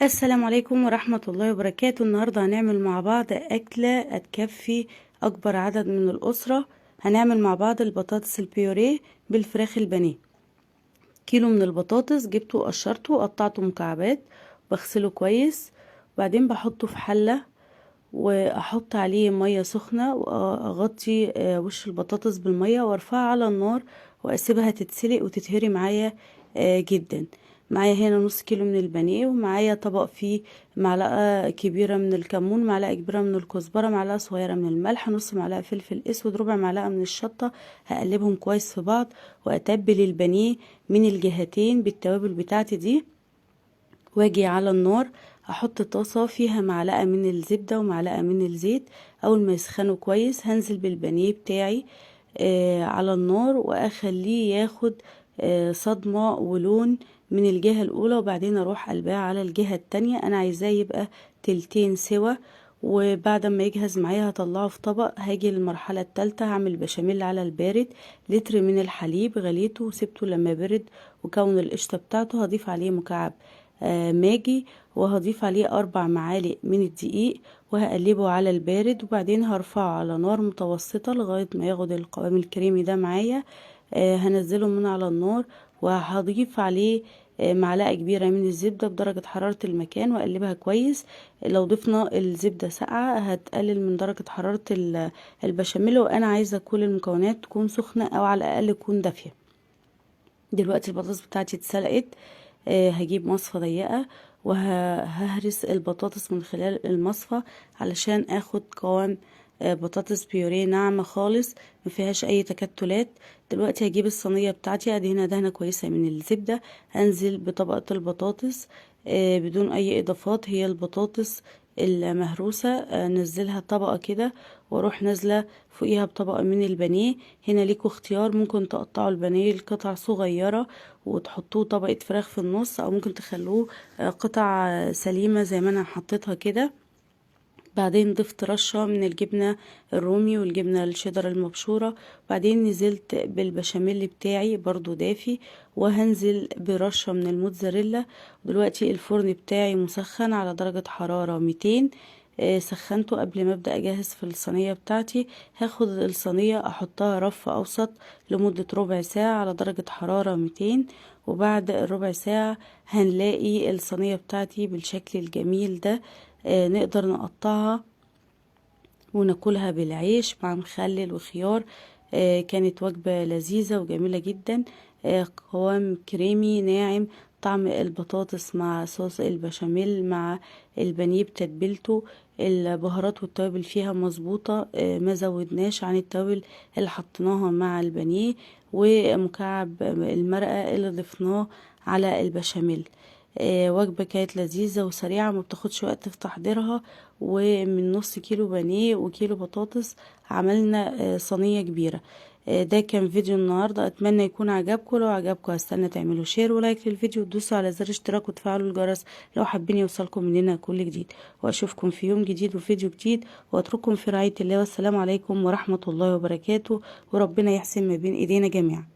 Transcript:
السلام عليكم ورحمة الله وبركاته. النهاردة هنعمل مع بعض أكلة هتكفي أكبر عدد من الأسرة. هنعمل مع بعض البطاطس البيوريه بالفراخ البانيه. كيلو من البطاطس جبته وقشرته وقطعته مكعبات، بغسله كويس وبعدين بحطه في حلة واحط عليه مية سخنة واغطي وش البطاطس بالمية وارفعها على النار واسيبها تتسلق وتتهري معايا جدا. معايا هنا نص كيلو من البانيه، ومعايا طبق فيه معلقة كبيرة من الكمون، معلقة كبيرة من الكزبرة، معلقة صغيرة من الملح، نص معلقة فلفل اسود، ربع معلقة من الشطة. هقلبهم كويس في بعض واتبل البانيه من الجهتين بالتوابل بتاعتي دي. واجي على النار احط طاسة فيها معلقة من الزبدة ومعلقة من الزيت. اول ما يسخنوا كويس هنزل بالبانيه بتاعي على النار واخليه ياخد صدمة ولون من الجهة الاولى، وبعدين اروح قلباه على الجهة التانية. انا عايزاه يبقى تلتين سوا، وبعد ما يجهز معايا هطلعه في طبق. هاجي للمرحلة التالتة، هعمل بشاميل على البارد. لتر من الحليب غليته وسبته لما برد وكون القشطة بتاعته، هضيف عليه مكعب ماجي، وهضيف عليه 4 معالق من الدقيق، وهقلبه على البارد، وبعدين هرفعه على نار متوسطة لغاية ما ياخد القوام الكريمي ده معايا. هنزله من على النار وهضيف عليه معلقة كبيرة من الزبدة بدرجة حرارة المكان واقلبها كويس. لو ضفنا الزبدة ساقعة هتقلل من درجة حرارة البشاميل، وانا عايزة كل المكونات تكون سخنة او على الاقل تكون دافية. دلوقتي البطاطس بتاعتي اتسلقت. هجيب مصفى ضيقة وههرس البطاطس من خلال المصفى علشان اخد قوام بطاطس بيوريه ناعمة خالص ما فيهاش اي تكتلات. دلوقتي هجيب الصينية بتاعتي، ادهنها دهنة كويسة من الزبدة، انزل بطبقة البطاطس بدون اي اضافات، هي البطاطس المهروسة، نزلها طبقة كده واروح نازلة فوقيها بطبقة من البانيه. هنا ليكوا اختيار، ممكن تقطعوا البانيه لقطع صغيرة وتحطوه طبقة فراخ في النص، او ممكن تخلوه قطع سليمة زي ما انا حطيتها كده. بعدين ضفت رشة من الجبنة الرومي والجبنة الشيدر المبشورة، بعدين نزلت بالبشاميل بتاعي برضو دافي، وهنزل برشة من الموتزاريلا. دلوقتي الفرن بتاعي مسخن على درجة حرارة 200، سخنته قبل ما ابدأ اجهز في الصينية بتاعتي. هاخد الصينية احطها رف اوسط لمدة ربع ساعة على درجة حرارة 200، وبعد الربع ساعة هنلاقي الصينية بتاعتي بالشكل الجميل ده. نقدر نقطعها وناكلها بالعيش مع مخلل وخيار. كانت وجبة لذيذة وجميلة جدا، قوام كريمي ناعم، طعم البطاطس مع صوص البشاميل مع البانيه بتتبيلته، البهارات والتوابل فيها مظبوطة، ما زودناش عن التوابل اللي حطيناها مع البانيه، ومكعب المرقة اللي ضفناه على البشاميل. وجبة كانت لذيذة وسريعة، ما بتاخدش وقت في تحضيرها، ومن نص كيلو بانيه وكيلو بطاطس عملنا صينية كبيرة. ده كان فيديو النهاردة، اتمنى يكون عجبكم. لو عجبكم هستنى تعملوا share و like للفيديو، وتدوسوا على زر اشتراك وتفعلوا الجرس لو حابين يوصلكم مننا كل جديد. واشوفكم في يوم جديد وفيديو جديد، واترككم في رعاية الله، والسلام عليكم ورحمة الله وبركاته، وربنا يحسن ما بين ايدينا جميعا.